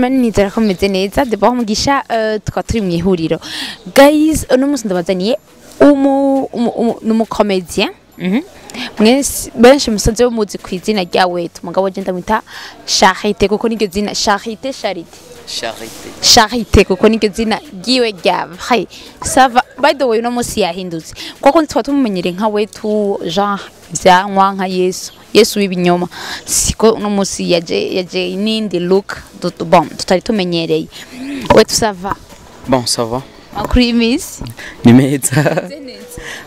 Gentlemen, nizera ko mumeze neza. D'abord Mugisha, tukaba turi mu ihuriro. Guys, uno munsi ndabazaniye umu comédien. Mwese benshi musanze muzi ku izina rya Wetu, mugabo je ndamwita Charité kuko niryo zina, Charité, Charité. Charité. Charité kuko niryo zina ryiwe rya vrai. Ça va? By the way, uno munsi yahindutse kuko twa tumumenyere nka Wetu, Jean vyankwa nka Yesu, Yesu w'ibinyoma. Siko uno munsi yaje n'indi look bon tutari tumenyereye. Wetu, ça va? Bon, ça va. Amakuru y'iminsi? Ni meza.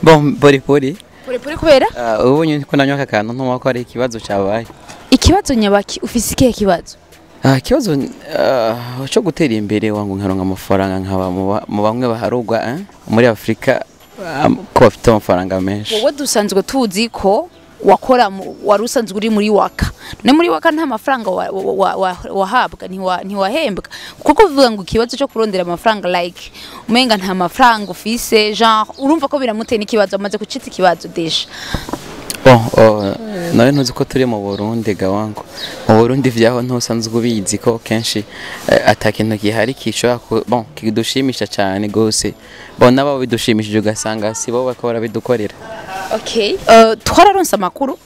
Bon, pole pole. Pole pole kubera? Ubonye ko nanywa aka kantu, ntuma ko ari ikibazo cyabaye. Ikibazo nyabaki? Ufise ikihe kibazo? Ikibazo cyo gutera imbere wangu, nkaronka amafaranga, nkaba mu bamwe baharugwa muri Afrika ko bafite amafaranga menshi. Wowe dusanzwe tuzi ko wakora wari usanzwe uri muri Waka. Ne muri Waka nta mafaranga wahabwa, ntiwahembwa? Kuko bivuga ngo ikibazo cyo kurondera amafaranga, like umenga nta mafaranga ufise, genre urumva ko biramuteye n'ikibazo, amaze kucita ikibazo déjà. Bon, nawe ntuzi ko turi mu Burundi ga wangu. Mu Burundi vyaho ntusanzwe ubizi ko kenshi ata kintu gihari kishobora bon kidushimisha cyane gose. Bon, nabo bidushimishije ugasanga si bo bariko barabidukorera. Okay, twararonse amakuru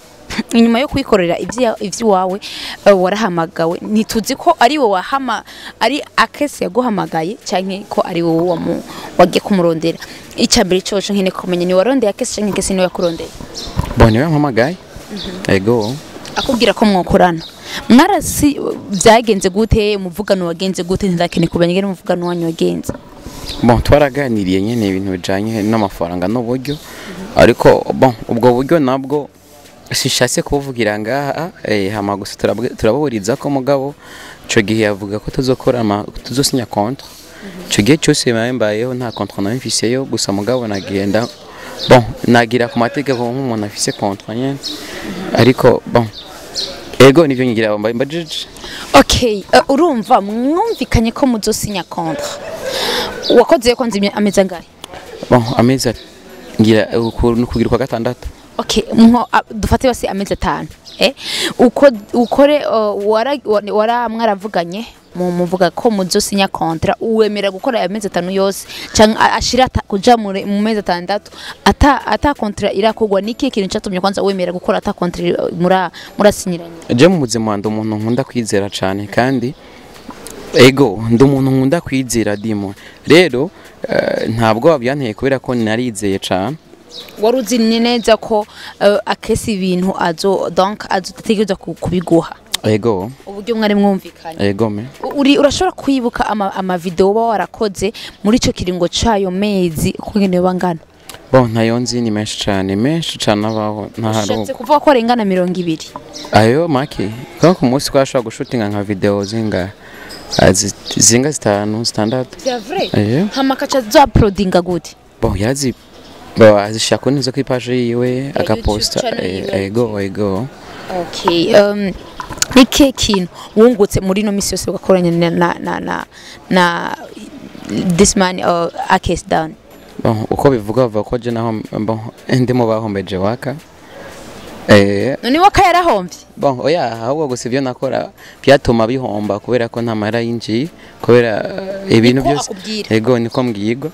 inyuma yo kwikorera ivy'iwawe, warahamagawe. Ntituzi ko ari wowe wahama, ari Akesi yaguhamagaye, canke ko ari wowe wagiye kumurondera. Icya mbere coco nkene kumenya, ni warondeye Akesi canke Akesi niwe yakurondeye? Bon, niwe yampamagaye. Ego. Akubwira ko mwokorana. Mwarasi byagenze gute? Umuvugano wagenze gute? Ntidakene kumenya ingene umuvugano wanyu wagenze. Bon, twaraganiriye nyene ibintu bijanye n'amafaranga n'uburyo, ariko bon, ubwo buryo nabwo sishatse kubuvugira ngaha, hama gusa turabuburiza ko mugabo ico gihe yavuga ko tuzokora tuzosinya contrat. Ico gihe cyose mbaye mbayeho nta contrat nari mfiseyo, gusa mugabo nagenda, bon, nagira ku mategeko nk'umuntu afise contrat nyene, ariko bon, ego nivyo ngira mbaye mbajije. Okay, urumva mwumvikanye ko muzosinya contrat. Wakoze ko nzi amezi angahe? Bon, amezi ngira kugira kwa gatandatu. Okay, mwo dufate basi amezi 5. Uko ukore, wara mwaravuganye mu muvuga ko muzosinya contrat, uwemera gukora amezi 5 yose canke ashira kuja mu mezi 6 ata contrat irakogwa? Niki kintu catumye kwanza wemera gukora ata contrat murasinyiranye? Je mu buzima ndi umuntu nkunda kwizera cyane, kandi ego ndi umuntu nkunda kwizera dimo. Rero ntabwo byanteye kubera ko narizeye cyane. Wari uzi neza ko Akesi ibintu azo donc azotegereza kubiguha? Ego. Uburyo mwari mwumvikanye? Ego me. Uri urashobora kwibuka ama video uba warakoze muri ico kiringo cayo mezi uko ngene bangana? Bon, ntayo nzi, ni menshi cyane, menshi cyane abaho ntaharuka. Ushatse kuvuga ko arengana 20? Ayo make, kuko ku munsi twashobora gushutinga nka video zinga zinga zitanu, zitandatu. Vya vrai? Eh. Hama kaca zo uploadinga gute? Bon, yazi bo azishaka kuri kuri page yiwe, agaposta. YouTube channel yiwe. Ego. Okay, nike kintu wungutse muri no misi yose ugakoranya na this man, Akes Down? Bon, uko bivuga, bavuga ko je naho, bon, ndi mu bahombeje Waka. None Waka yarahomvye? Bon, oya, ahubwo gusa ivyo nakora byatuma bihomba kubera ko nta mahera yinjiye, kubera ibintu Niko byose. akubwira? Ego, niko mbwirwa.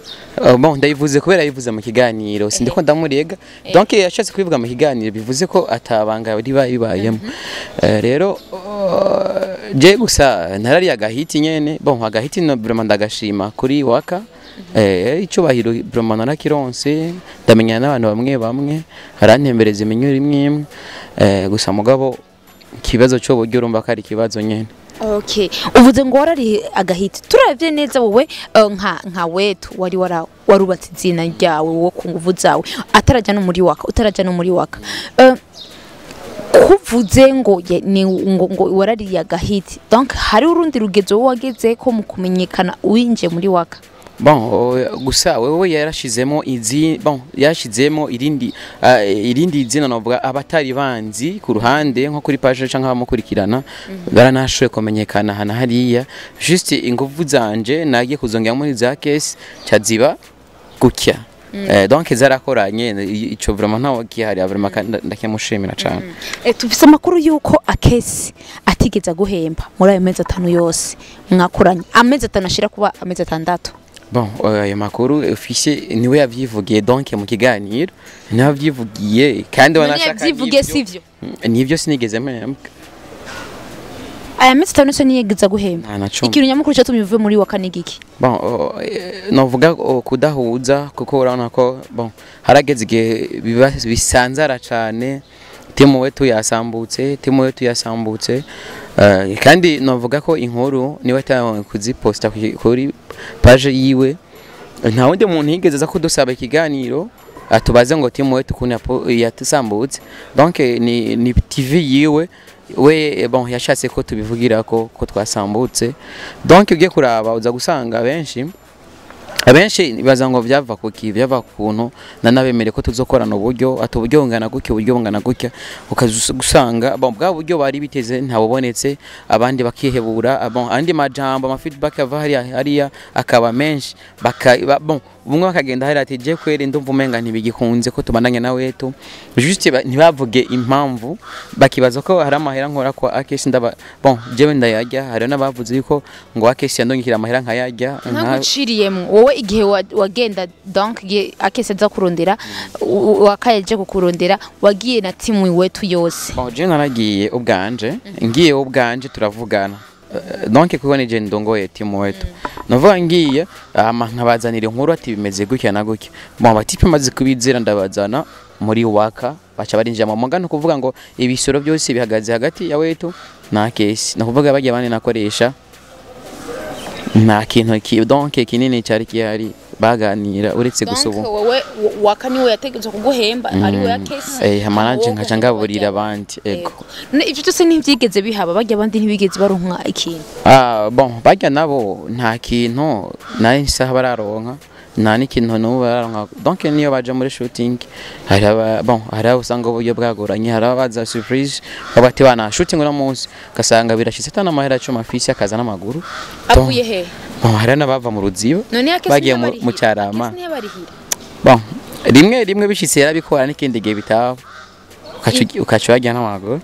Bon, ndayivuze kubera yivuze mu kiganiro, sindiko ndamurega. Donc yashatse kubivuga mu kiganiro, bivuze ko atabanga riba bibayemo. Rero je gusa narari agahiti nyene. Bon, agahiti no vraiment ndagashima kuri Waka. Icyubahiro vraiment narakironse, ndamenyana n'abantu bamwe bamwe, arantembereza iminyo rimwe imwe. Gusa mugabo ikibazo cyo buryo urumva ko ari ikibazo nyene. Okay, uvuze ngo warari agahiti. Turavye neza wowe, nka Wetu wari warubatse izina ryawe wowe ku nguvu zawe, atarajya no muri Waka, utarajya no muri Waka. Kuvuze ngo ni ngo warariye agahiti, donc hari urundi rugezo wowe wageze ko mu kumenyekana winjiye muri Waka? Bon, gusa wewe yarashizemo izi, bon, yarashizemo irindi zina novuga abatari banzi ku ruhande nko kuri page canke abamukurikirana baranashoboye kumenyekana hana hariya. Juste inguvu zanje nagiye kuzongera muri za case cyaziba gutya. Donc zarakoranye ico vraiment ntawe gihari vraiment ndakemushimira cyane. Tufise amakuru yuko Akesi atigeze guhemba muri ayo mezi 5 yose mwakoranye, amezi 5 ashira kuba amezi 6. Bon, ayo makuru officier niwe yavyivugiye donc mu kiganiro niwe yavyivugiye kandi wanashaka yavyivugiye sivyo nivyo sinigeze mpembwa. Aya mezi 5 yose niyigeze guhemba. Ikintu nyamukuru cyatumye uvuye muri wa kane giki? Bon, novuga kudahuza kuko urabona ko bon harageze igihe bisanzara cyane, timu wetu yasambutse, kandi novuga ko inkuru niwe atawe kuziposta kuri page yiwe, nta wundi muntu yigeze aza kudusaba ikiganiro atubaze ngo timu wetu kuna yatusambutse. Donc ni TV yiwe we bon yashatse ko tubivugira ko twasambutse. Donc ugiye kuraba uza gusanga benshi baza ngo byava kuki byava kuntu nanabemere ko tuzokorana uburyo ati uburyo bungana gutya uburyo bungana gutya, ukazusanga bon bwa buryo bari biteze ntabobonetse, abandi bakihebura, bon andi majambo ama feedback ava hariya akaba menshi, bon bumwe bakagenda hari ati je kwere ndumva umenga ntibigikunze ko tubandanye na wetu juste ntibavuge impamvu, bakibaza ko hari amahera nkora kwa Akesi ndaba bon jewe ndayarya. Hari nabavuze yuko ngo Akesi yandongikira amahera nkayarya. Ntaguciriyemo wowe igihe wagenda donc Akesi aza kurondera wakayeje kukurondera wagiye na timu wetu yose? Bon je naragiye ubwanje, ngiye ubwanje turavugana. Donc kuko nije ndongoye timu wetu navuga ngiye nkabazanira inkuru ati bimeze gutya na gutya, bon abatipe maze kubizera ndabazana muri waka baca barinjira mu mugano kuvuga ngo ibisoro byose bihagaze hagati ya wetu na Akesi, nakuvuga bagiye bane nakoresha nta kintu donc kinini cyari kihari baganira uretse gusa ubu. Donc wowe waka niwe yategetswe kuguhemba ari we Akesi? Manaje nkaca ngaburira abandi ego. Ivyo byose ntibyigeze bihaba, bajya abandi ntibigeze baronka ikintu? Bon bajya nabo nta kintu naye isaha bararonka, nta n'ikintu n'ubu bararonka. Donc niyo baje muri shooting hari bon hari usanga uburyo bwagoranye, hari abaza surprise babati bana shooting no munsi ugasanga birashitse atana amahera cyo mafisi akaza n'amaguru. Avuye he? Bon hari n'abava mu Ruziba bagiye mu Cyarama. Bon rimwe rimwe bishitse yarabikora n'ikindi gihe bitaba ukaca wajya n'amaguru.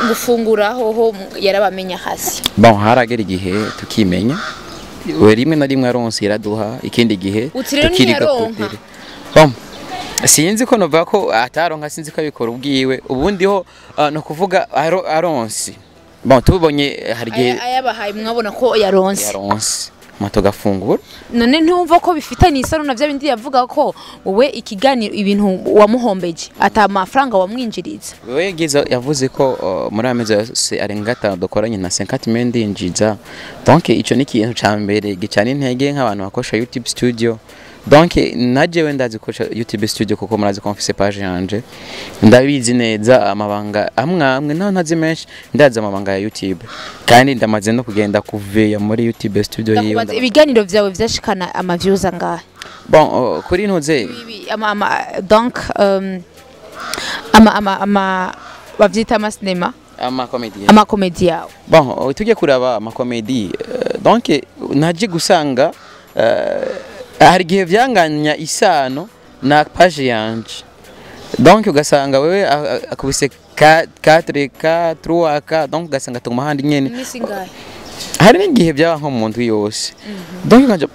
Gufungura hoho yarabamenya hasi? Bon haragera igihe tukimenya, we rimwe na rimwe aronse iraduha, ikindi gihe tukiriga kutere. Bon sinzi ko novuga ko ataronka, sinzi ko abikora ubwiwe ubundi ho no kuvuga aronse. Bon tubonye hari gihe ayabahaye mwabona ko yaronse mato gafungura. None ntumva ko bifitanye isano na bya bindi yavuga ko wowe ikiganiro ibintu wamuhombeje ata amafaranga wamwinjiriza? Wewe giza yavuze ko muri amezi yose arenga 5 dukoranye na 50 million ndinjiza. Donc ico ni ikintu ca mbere gicana intege nk'abantu bakosha YouTube studio. Donc najewe ndazi ko YouTube studio kuko murazi ko mfise page yanje, ndabizi neza amabanga amwe amwe nta ntazi menshi, ndazi amabanga ya YouTube kandi ndamaze no kugenda kuveya muri YouTube studio yiwe. Ibiganiro vyawe vyashikana ama views angahe? Bon kuri ntuze donc ama bavyita ama cinema ama comedy, ama comedy yawe. Bon tujye kuraba ama comedy donc naje gusanga hari gihe vyanganya isano na page yanje. Donc ugasanga wewe akubise 4K 3K, donc ugasanga tuguma handi nyene. Hari n'igihe byaba nko mu ndwi yose. Donc nkanje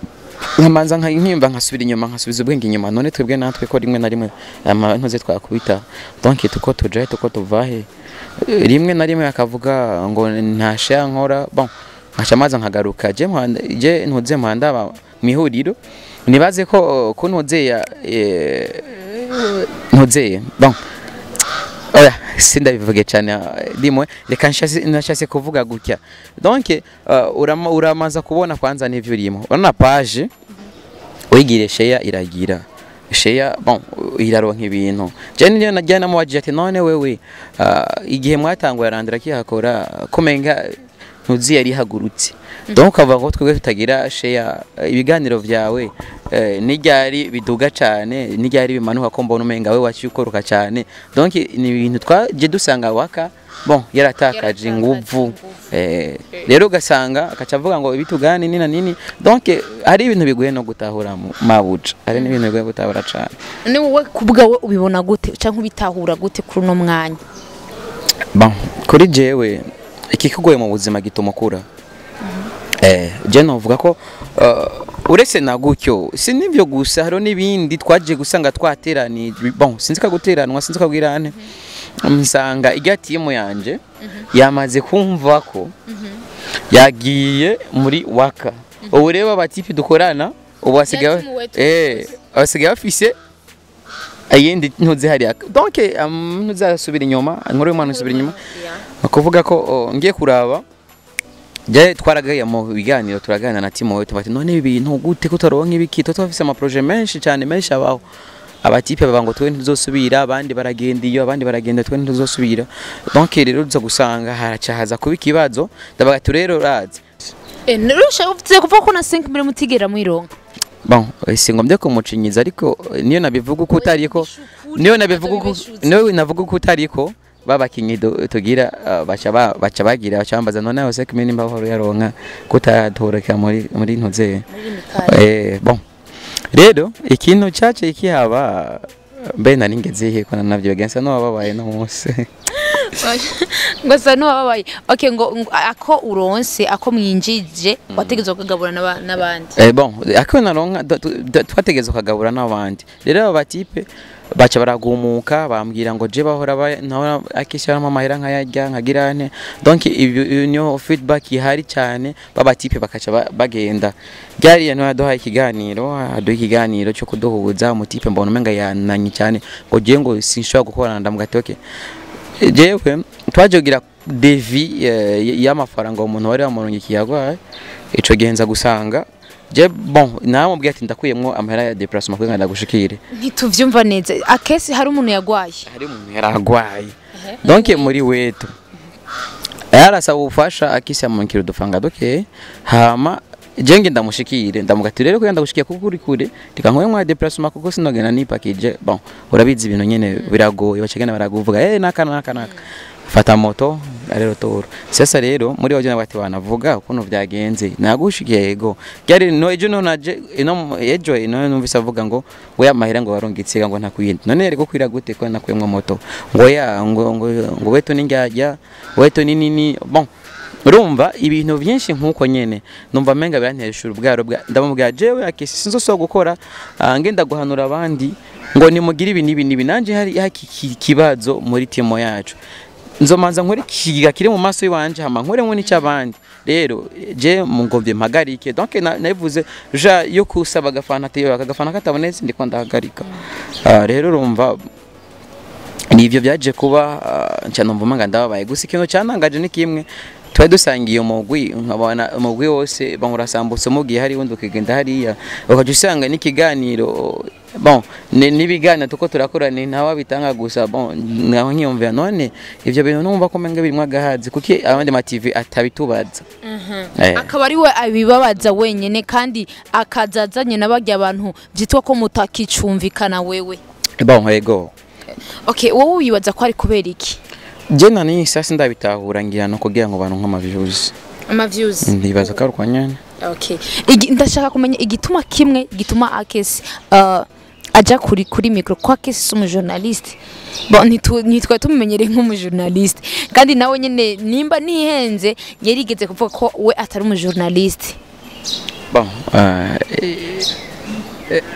nkamanza nkimba nkasubira inyuma nkasubiza ubwenge inyuma, none twebwe natwe ko rimwe na rimwe ntuze twakubita. Donc tuko tujaye tuko tuvahe rimwe na rimwe akavuga ngo nta share nkora, bon nkaca maza nkagaruka je je ntuze mpanda mihuriro nibaze ko kuntuzeya ntuzeye bon oya sindabivuge cyane rimwe reka nshase kuvuga gutya. Donc uramaza kubona kwanza n'ivyo urimo, urana page uyigire share iragira share, bon iraronka ibintu. Je niyo najyana mu ati none wewe igihe mwatanguye arandira kihakora komenga ntuzi yari hagurutse, donc avuga ko twebwe tutagira share ibiganiro vyawe N'iryari biduga cane, n'iryari bimanuka, ko mbona umenga we waciye ukoroka cane? Donc ni ibintu twaje dusanga Waka, bon, yaratakaje inguvu. Rero ugasanga akaca avuga ngo ibitugani nini na nini. Donc hari ibintu bigoye no gutahura mu mabuja, hari n'ibintu bigoye gutahura cane. None wowe kubwawe ubibona gute canke ubitahura gute kuri uno mwanya? Bon, kuri jewe ikikugoye mu buzima gituma ukura. Je novuga ko uretse na gutyo, si nivyo gusa, hariho n'ibindi twaje gusanga twateranijwe. Bon, sinzi kaguteranwa, sinzi kabwirane, nsanga irya timu yanje yamaze kumva ko yagiye muri Waka. Ubu rero abatipi dukorana ubu basigaye timu wetu. Basigaye bafise ayindi ntuzi hariya. Donc ntuzasubira inyuma, inkuru y'umwana isubira inyuma. Ni ukuvuga ko ngiye kuraba, je twaragaye mu biganiro, turaganira na timu wetu, bati none ibi bintu gute kutaronka ibiki, tuba tufise ama projet menshi cyane, menshi abaho. Abatipe baba ngo twe ntituzosubira, abandi baragenda iyo, abandi baragenda, twe ntituzosubira. Donc rero uza gusanga haraca haza kuba ikibazo. Ndabaga ati rero razi. Nurusha uvuze kuvuga ko na 5 million mutigera mwironka? Bon, singombye kumucinyiza, ariko niyo nabivuga uko utariko, niyo nabivuga uko, niyo navuga uko utariko, babakinyi tugira baca baca bagira, baca bambaza none aho 5 nimba bahoro yaronka kutatoreka muri ntuze. Muri mikari. Bon, rero ikintu cyace kihaba, mbe nari ngeze he ko navyo gensa no wababaye no munsi? Ngo sa n'uwababaye. Okay, ngo ako uronse, ako mwinjije, wategezwa kugabura n'abandi. Bon, ako naronka twategezwa kugabura n'abandi. Rero aba batipe baca baragumuka, bambwira ngo je bahora nahora akishyiramo amahera nkayarya nkagira nte. Donc ibi niyo feedback ihari cyane. Baba tipe bakaca bagenda. Byari niwe yaduhaye ikiganiro, aduha ikiganiro cyo kuduhuza. Umutipe mbona umenga yananye cyane, ngo je ngo sinshobora gukorana. Ndamuga ati okay, jewe twaje kugira devis y'amafaranga umuntu wari wamurungikiye yagwaye ico gihe. Nza gusanga je, bon, namubwiye ati ndakuyemwo amahera ya déplacement kugira ngo ndagushikire. Ntituvyumva neza. Akesi hari umuntu yagwaye? Hari umuntu yaragwaye, donc muri wetu yarasaba ubufasha, akisi yamunkira udufaranga duke. Hama je nge ndamushikire, ndamuga ati rero kugira ndagushikiye kuko uri kure, reka nkuye mwa déplacement kuko sinogenda nipakije. Bon, urabizi ibintu nyene biragoye, bacagenda baraguvuga naka naka naka, fata moto rero toro. Sasa rero muri waje bati banavuga ukuntu vyagenze, nagushikiye yego byari no ejo no naje ino ejo ino numvise avuga ngo we amahera ngo warungitse ngo ntakwiyindi. None yari gukwira gute ko nakuyemwo moto? Ngo ya ngo wetu ninjyajya wetu ni nini. Bon, urumva ibintu byinshi nkuko nyene numva menga birantesha ubwaro bwa. Ndamubwira jewe akisi sinzosubira gukora, ngenda guhanura abandi ngo nimugire ibi n'ibi n'ibi. Nanje hari haki kibazo muri timo yacu, nzomanza nkore ikiga kiri mu maso yiwanje, hama nkoremo n'icy'abandi. Rero je mungomvye mpagarike. Donc nabivuze ja yo kusaba agafana ati aka gafana katabonetse ndiko ndahagarika. Rero urumva nivyo byaje kuba, nca numva umenga ndababaye. Gusa ikintu cyantangaje ni kimwe: twari dusangiye umugwi, nkabona umugwi wose bamurasambutse, mugiye hari wundi ukigenda hariya ukaja usanga n'ikiganiro, bon, n'ibiganiro tuko turakora ni ntawe bitanga gusa. Bon, naho nkiyumvira none ivyo bintu numva ko menga birimwo agahazi, kuki abandi ma TV atabitubaza? Akaba ari we abibabaza wenyene, kandi akaza azanye n'abarya abantu byitwa ko mutakicumvikana wewe. Bon, yego. Okay, wowe wibaza ko ari kubera iki? Je nani sasa ndabitahura, ngira no kugira ngo bantu nk'ama views. Ama views. Ndibaza ko ari uko nyene. Okay, ndashaka kumenya igituma kimwe gituma Akesi aja kuri micro, ko Akesi si umujournaliste. Bon, ntitwari tumumenyereye nk'umujournaliste, kandi nawe nyene nimba nihenze yarigeze kuvuga ko we atari umujournaliste. Bon,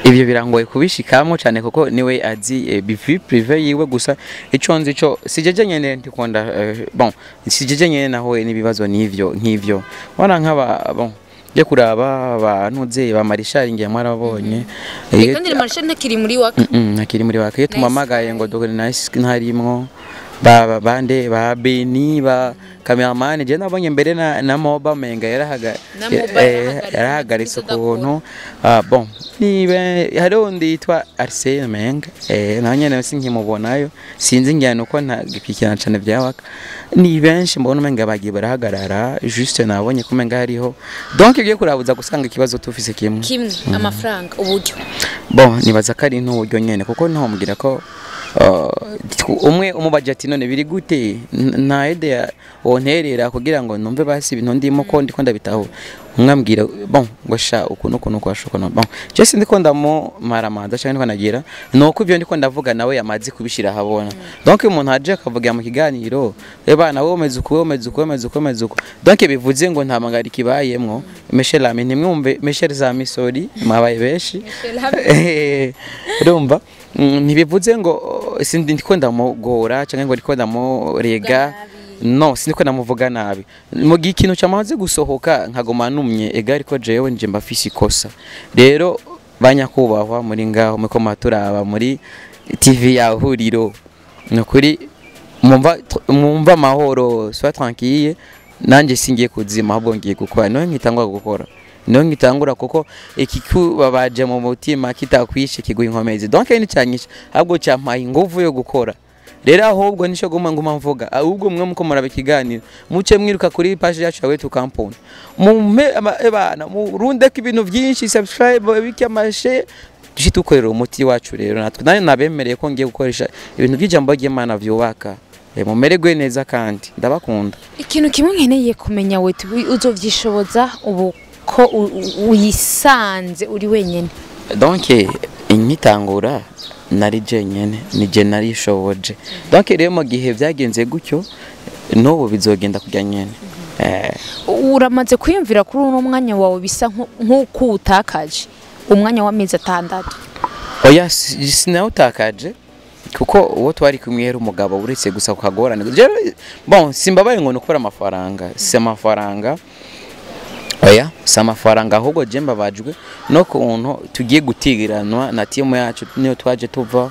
ibyo birangoye kubishikamo cyane kuko niwe azi vie privée yiwe. Gusa ico nzi cyo sijeje nyene ndikunda, bon, sijeje nyene naho n'ibibazo n'ivyo nk'ivyo wana nk'aba, bon, je kuraba abantu ze ba Marishal ngiye mwarabonye. Kandi Marshal ntakiri muri Waka. Ntakiri muri Waka. Iyo tumamagaye ngo dore nice ntarimwo. Ba bande ba Beni, ba cameraman, je nabonye mbere na Moba menga yarahaga Na Moba yarahagaritse, yarahagaritse udakora. Ukuntu bon niba hariho undi yitwa Arsene Menga, nawe nyene sinkimubonayo, sinzi ngiyana uko ntagikurikirana cane vyawaka. Ni benshi mbona umenga bagiye barahagarara. Juste nabonye ko umenga hariho, donc ugiye kurabuza gusanga ikibazo tufise kimwe. Kimwe, amafaranga, uburyo. Bon, nibaza ko ari n'uburyo nyene, kuko ntomubwira ko umwe umubaje ati: "None biri gute? Nta aide ya wonterera kugira ngo numve basi ibintu ndimo ko ndiko ndabitaho?" Umwe ambwira bon ngo sha ukuntu ukuntu kwashuka no bon je sindiko ndamumaramaza cyangwa ndiko nagira nuko ibyo ndiko ndavuga nawe yamaze kubishira ahabona. Donc umuntu aje akavugira mu kiganiro: "Eba nawe umeze uku, umeze uku, umeze uku, umeze uku." Donc bivuze ngo nta mangari kibayemwo. Michel Ami, ntimwumve Michel za Misori, mwabaye benshi. Urumva, ntibivuze ngo sindi ndiko ndamugora cyangwa ngo ndiko ndamurega. No, sindiko ndamuvuga nabi. Mu gihe ikintu cyamaze gusohoka nkagoma numye ega, ariko jewe nje mbafise ikosa. Rero banyakubahwa muri ngaho muko maturaba muri TV ya Huriro, nukuri mumva amahoro, sois tranquille. Nanjye singiye kuzima, ahubwo ngiye gukora. Niyo nkitangura gukora, niyo nkitangura, kuko ikikubabaje mu mutima kitakwishe kiguha inkomezi. Donc ni cyanyishe, ahubwo cyampaye inguvu yo gukora. Rero ahubwo nico guma nguma mvuga, ahubwo mwe muko muraba ikiganiro, muce mwiruka kuri page yacu ya Wetu Company, mumpe ebana murundeko ibintu byinshi, subscribe, biki, amashe tuje dukorera umuti wacu. Rero natwe nayo nabemereye ko ngiye gukoresha ibintu by'ijambo ry'Imana vyubaka. Mumererwe neza kandi ndabakunda. Ikintu kimwe nkeneye kumenya, wetu uzovyishoboza ubu ko uyisanze uri wenyene? Donc inkitangura nari jenyene, ni je narishoboje. Donc rero mu gihe byagenze gutyo, n'ubu bizogenda kujya nyene. Uramaze kwiyumvira kuri uno mwanya wawe bisa nk'uko utakaje umwanya w'amezi 6? Oya, sinawutakaje, kuko uwo twari kumwe yari umugabo, uretse gusa kukagorane. Jewe, bon, simbabaye ngo nukora amafaranga, si amafaranga, oya, si amafaranga. Ahubwo je mbabajwe no kuntu tugiye gutigiranwa na timu yacu niyo twaje tuva.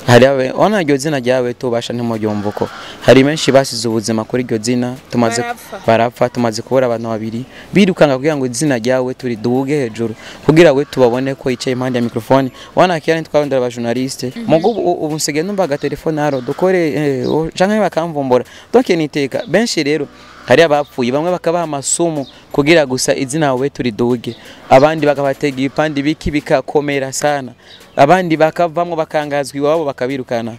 Hari abe ona iryo zina ryawe tubasha ntimuryumva uko hari benshi basize ubuzima kuri iryo zina tumaze Barapfa. Barapfa. Tumaze kubura abantu babiri birukanga kugira ngo izina ryawe turiduge hejuru, kugira we tubabone ko yicaye impande ya microphone. Wana kera ntitwarondera aba journaliste mugo ubu nsigaye numva agatelefone haro dukore canke bakamvumbura. Donc niteka benshi. Rero hari abapfuye, bamwe bakabaha amasumu kugira gusa izina we turiduge, abandi bakabatega ibipande biki bikakomera sana, abandi bakavamwo bakangazwa iwabo bakabirukana.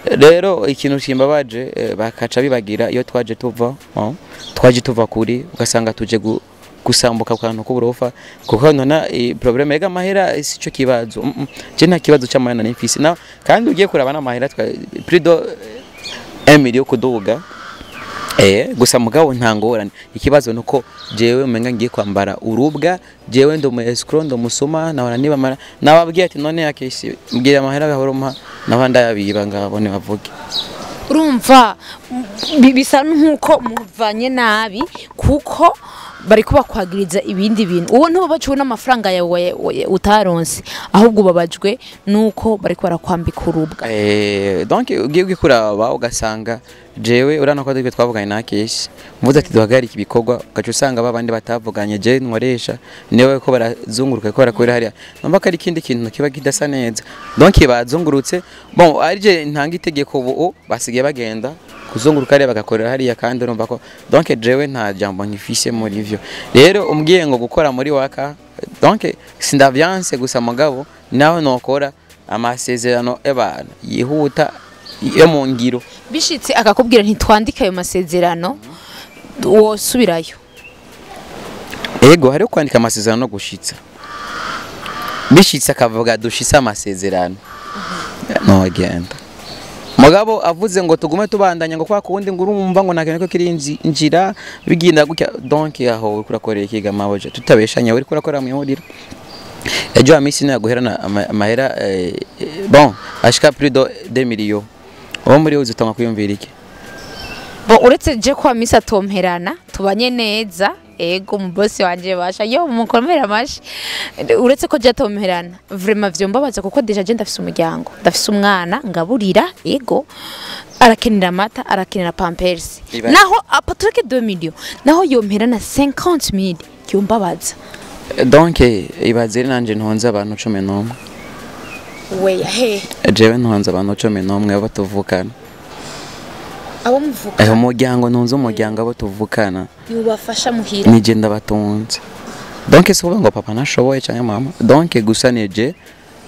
Rero ikintu kimbabaje, bakaca bibagira iyo twaje tuva, oh, twaje tuva kuri ugasanga tuje gusambuka ku kantu k'uburofa, kuko nona problème ega amahera si cyo kibazo. Je nta kibazo cy'amahera nari mfise na kandi ugiye kuraba n'amahera plus de 1 million kuduga. Gusa mugabo nta ngorane. Ikibazo nuko jewe umenga ngiye kwambara urubwa. Jewe ndo mu escroc, ndo musuma, nahora nibamara nababwiye ati: "None yakesi mbwira amahera bahora umpa, naho ndayabiba ngabone bavuge." Urumva bisa nk'uko muvanye nabi, kuko bari kubakwagiriza ibindi bintu. Uwo ntubabajwe n'amafaranga yawe utaronse, ahubwo ubabajwe nuko bari barakwambika urubwa. Donc ugiye kuraba ugasanga jewe urana ko twe twavuganye na Keshi, mvuze ati duhagarike ibikorwa, ugaca usanga babandi batavuganye je nkoresha niwe ko barazunguruka ko barakorera hariya. Numva ko ari ikindi kintu kiba kidasa neza. Donc bazungurutse, bon, arije ntanga itegeko, ubu basigaye bagenda kuzunguruka hariya bagakorera hariya, kandi urumva ko donc jewe nta jambo nkifise muri vyo. Rero umbwiye ngo gukora muri waka, donc sindavyanse, gusa mugabo naho nokora amasezerano y'abantu yihuta yo mu ngiro. Bishitse akakubwira ntitwandike ayo masezerano, wosubirayo? Ego, hariho kwandika amasezerano no gushitsa. Bishitse akavuga dushitse amasezerano, nogenda. Mugabo avuze ngo tugume tubandanya ngo kwa kundi, ngo urumva ngo nta kintu ko kiri injira bigenda gutya, donc aho uriko urakorera ikiga maboje tutabeshanya, uriko urakora mu ihuriro. Ejo amisi naguherana amahera, bon, ashika plus de 2 millions, uwo muri uzi utanga kwiyumvira iki? Bo uretse je kwa misa atomperana tubanye neza. Ego umubosi wanje basha yo mukomera amashi, uretse ko jatomerana vraiment vyombabaza, kuko déjà je ndafise umuryango, ndafise umwana ngaburira. Ego, arakenera amata, arakenera pampers. Naho apatreke 2 millions, naho yomperana 50 mille, yombabaza. Donc ibaze nanje ntonze abantu 11. We he? Jewe ntonze abantu 11 abo tuvukana. Abo muvuka? Umuryango, ntunze umuryango abo tuvukana. Yubafasha muhira? Nije ndabatunze. Donc si ukuvuga ngo papa ntashoboye canke mama, donc gusa nije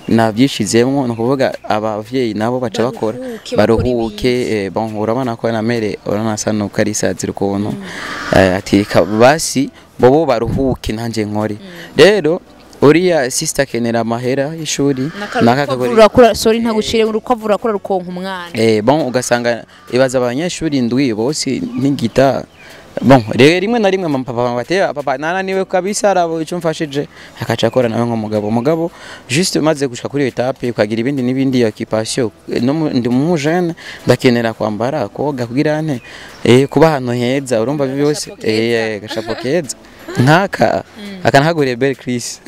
navyishizemwo. Ni ukuvuga abavyeyi nabo baca bakora Baruhuke, bakora. Baruhuke. Bon, urabona ko na mère urabona nuko ari isazira ukuntu. Ati basi bobo baruhuke nanje nkore. Rero uriya sister akenera amahera y'ishuri. Urukwavu rurakura, sorry ntagucire, urukwavu rurakura rukonka umwana. Bon, ugasanga ibaza abanyeshuri indwi bose ntigita. Bon, rero rimwe na rimwe mama, papa batera papa nananiwe kabisa, arabo icyo mfashije akaca akora nawe nk'umugabo. Mugabo juste maze gushika kuri iyo étape, ukagira ibindi n'ibindi occupation, no ndi mu jeune, ndakenera kwambara, koga, kugira nte, kuba ahantu heza, urumva byose. Agachapeau keza. Agachapeau keza nkaka aka nahaguriye Belle Chris,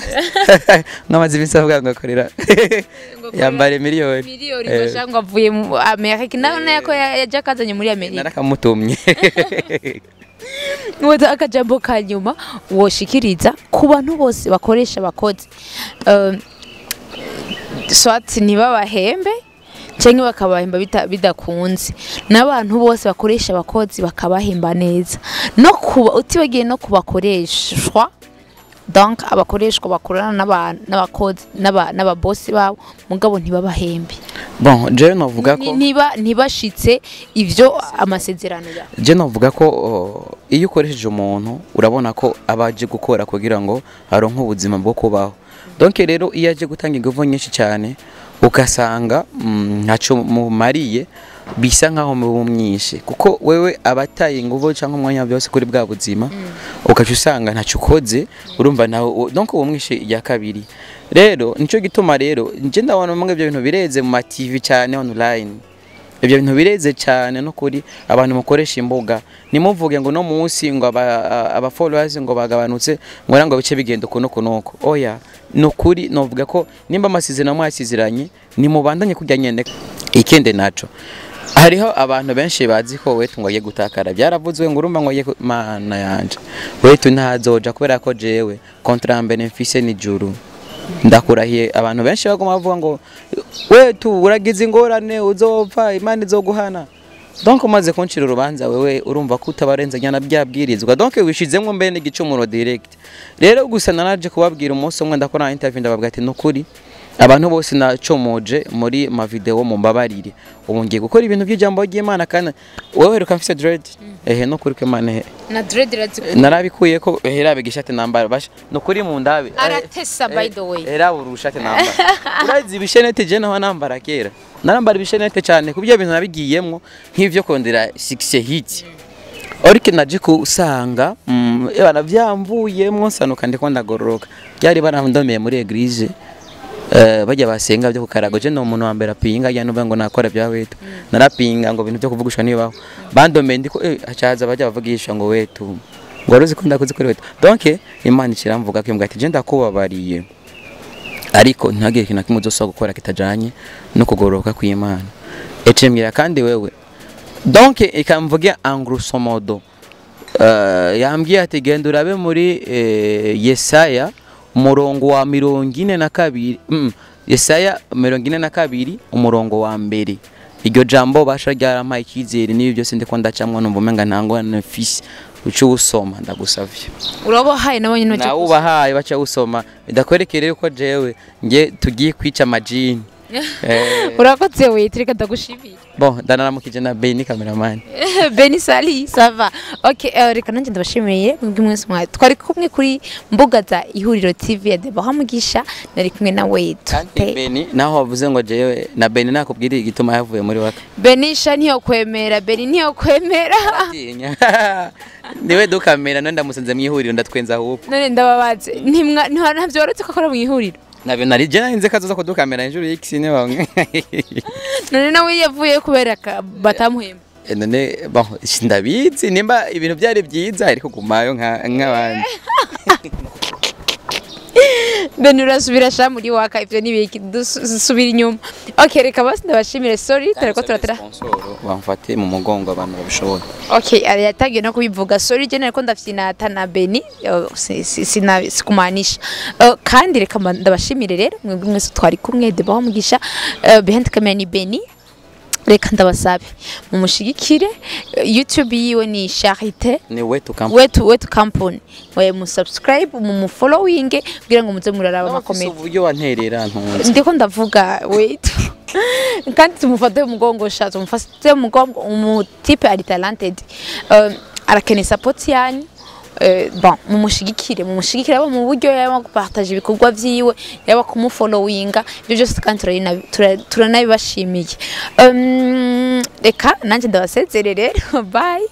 nkamaze iminsi avuga ngo akorera yambare miliyoni. Miliyoni ngo ngo avuye mu Amerika nawe nako yaje akazanye muri Amerika. Narakamutumye. Nuko akajambo ka nyuma woshikiriza ku bantu bose bakoresha abakozi, soit ntibabahembe cyangwa bakabahemba bidakunze, n'abantu bose bakoresha abakozi bakabahemba neza, no kuba utibagiye no kubakoreshwa, donc abakoreshwa bakorana n'abakozi n'ababosi babo mugabo ntibabahembe. Bon, jewe novuga ko Niba ntibashitse ivyo amasezerano ya je novuga ko iyo ukoresheje umuntu, urabona ko aba aje gukora kugira ngo aronke ubuzima bwo kubaho. Donc rero iyo aje gutanga ingufu nyinshi cyane, ugasanga ntaco mumariye, bisa nkaho mubumwishe, kuko wewe abataye ingufu cyangwa umwanya byose kuri bwa buzima, ukaca usanga ntacyo ukoze, urumva nawe donc ubumwishe irya kabiri. Rero nico gituma rero nje ndabona mwe ibyo bintu bireze mu ma TV cyane, online ibyo bintu bireze cyane. No kuri abantu mukoresha imbuga, nimuvuge ngo no munsi ngo aba followers ngo bagabanutse, ngo ngo bice bigenda uku nuku nuku. Oya, nukuri novuga ko nimba amasezerano mwasiziranye, nimubandanye kujya nyene. Ikindi naco, hariho abantu benshi bazi ko wetu ngo agiye gutakara, byaravuzwe ngo urumva ngo agiye mana yanje, wetu ntazoja, kubera ko jewe contrat bénéfice ni juru, ndakurahiye. Abantu benshi baguma bavuga ngo wetu uragize ingorane, uzopfa, Imana izoguhana. Donc umaze kuncira urubanza wewe, urumva ko utabarenzanya na byabwirizwa, donc wishizemwo mbere n'igicumuro direct. Rero gusa naraje kubabwira umunsi umwe ndakora interview, ndababwira ati nukuri abantu bose nacomoje muri ma video mumbabarire, ubu ngiye gukora ibintu by'ijambo ry'Imana. Kandi wewe heruka mfise dread, ehe, no kuri ko Imana ehe. Na dread irazi. Narabikuye ko hera bigishate nambara basha, nukuri mu ndabe. Aratesa, by the way. Era urushate nambara, urazi ibishenete, je naho nambara kera narambara ibishenete cyane kubyo bintu nabigiyemwo nk'ivyo kondera success hit, ariko naje kusanga ebana byamvuyemwo, nsanuka ndiko ndagororoka. Byari barandomeye muri église, bajya basenga byo kukarago. Je no umuntu wa mbere apinga ya nuvuga ngo nakora bya wetu, narapinga ngo ibintu byo kuvugisha nibaho bandomeye ndiko acaza bajya bavugisha ngo wetu ngo waruzi ko ndakoze kuri wetu. Donc Imana ikiramvuga ko imbwa ati je ndakubabariye, ariko ntihagire ikintu na kimwe uzosaba gukora kitajanye no kugororoka kw'Imana. Ecembwira kandi wewe, donc ikamvuga en grosso modo, yambwiye ati genda urabe muri Yesaya umurongo wa 42, Yesaya 42 umurongo wa mbere. Iryo jambo basha ryarampaye icyizere n'ibi byose ndiko ndacamwo, numva umenga nta ngorane mfise. Uce usoma, ndagusavye. Urabahaye nabo nyine baca. Nawubahaye, baca usoma, ndakwerekere yuko jewe nge tugiye kwica amajini. Urakoze wetu, reka ndagushimire. Bon, ndanaramukije na Beni cameraman. Beni Sali, ça va? Okay, reka nanjye ndabashimiye mwebwe mwese mwari twari kumwe kuri mbuga za Ihuriro TV ya Deborah Mugisha, nari kumwe na wetu. Kandi Beni naho wavuze ngo jewe na Beni nakubwira igituma yavuye muri waka. Beni sha ntiyo kwemera, Beni ntiyo kwemera. Tinya. Niwe dukamera none ndamusanze mu ihuriro, ndatwenza ahubwo. None ndababaze, ntimwa ntavyo waretse ko akora mu ihuriro? Nabyo nari je narinze kazoza kudukamera injuru y'X ne bamwe. None nawe yavuye kubera batamuhemba? None bon, ndabizi nimba ibintu byari byiza, ariko gumayo nk'abandi. Beni, urasubira sha muri waka, ivyo nibiki? Dusubira inyuma. Okay, reka basi ndabashimire. Sorry, tureko turatera. Sponsor bamfate mu mugongo, abantu babishoboye. Okay, ari yatangiye no kubivuga. Sorry, je nariko ndafyinata na Beni, sikumaanisha. Kandi reka ndabashimire rero mwebwe mwese twari kumwe, Debaho Mugisha, behind camera ni Beni. Reka ndabasabe mumushigikire. YouTube yiwe ni Charité Ni Wetu Company. Wetu Company. We mu subscribe, mu following, kugira ngo muze muraraba ama comedy. Uburyo wanterera ntunze. Ndiko ndavuga wait, kandi tumufate umugongo sha, tumufate umugongo. Umutipe ari talented, arakeneye support yanyu. Bon, mumushigikire aba mu buryo yaba gupartage ibikorwa vyiwe, yaba kumufollowinga, ibyo byose, kandi turanabibashimiye. Reka nanjye ndabasezere rero. Bye.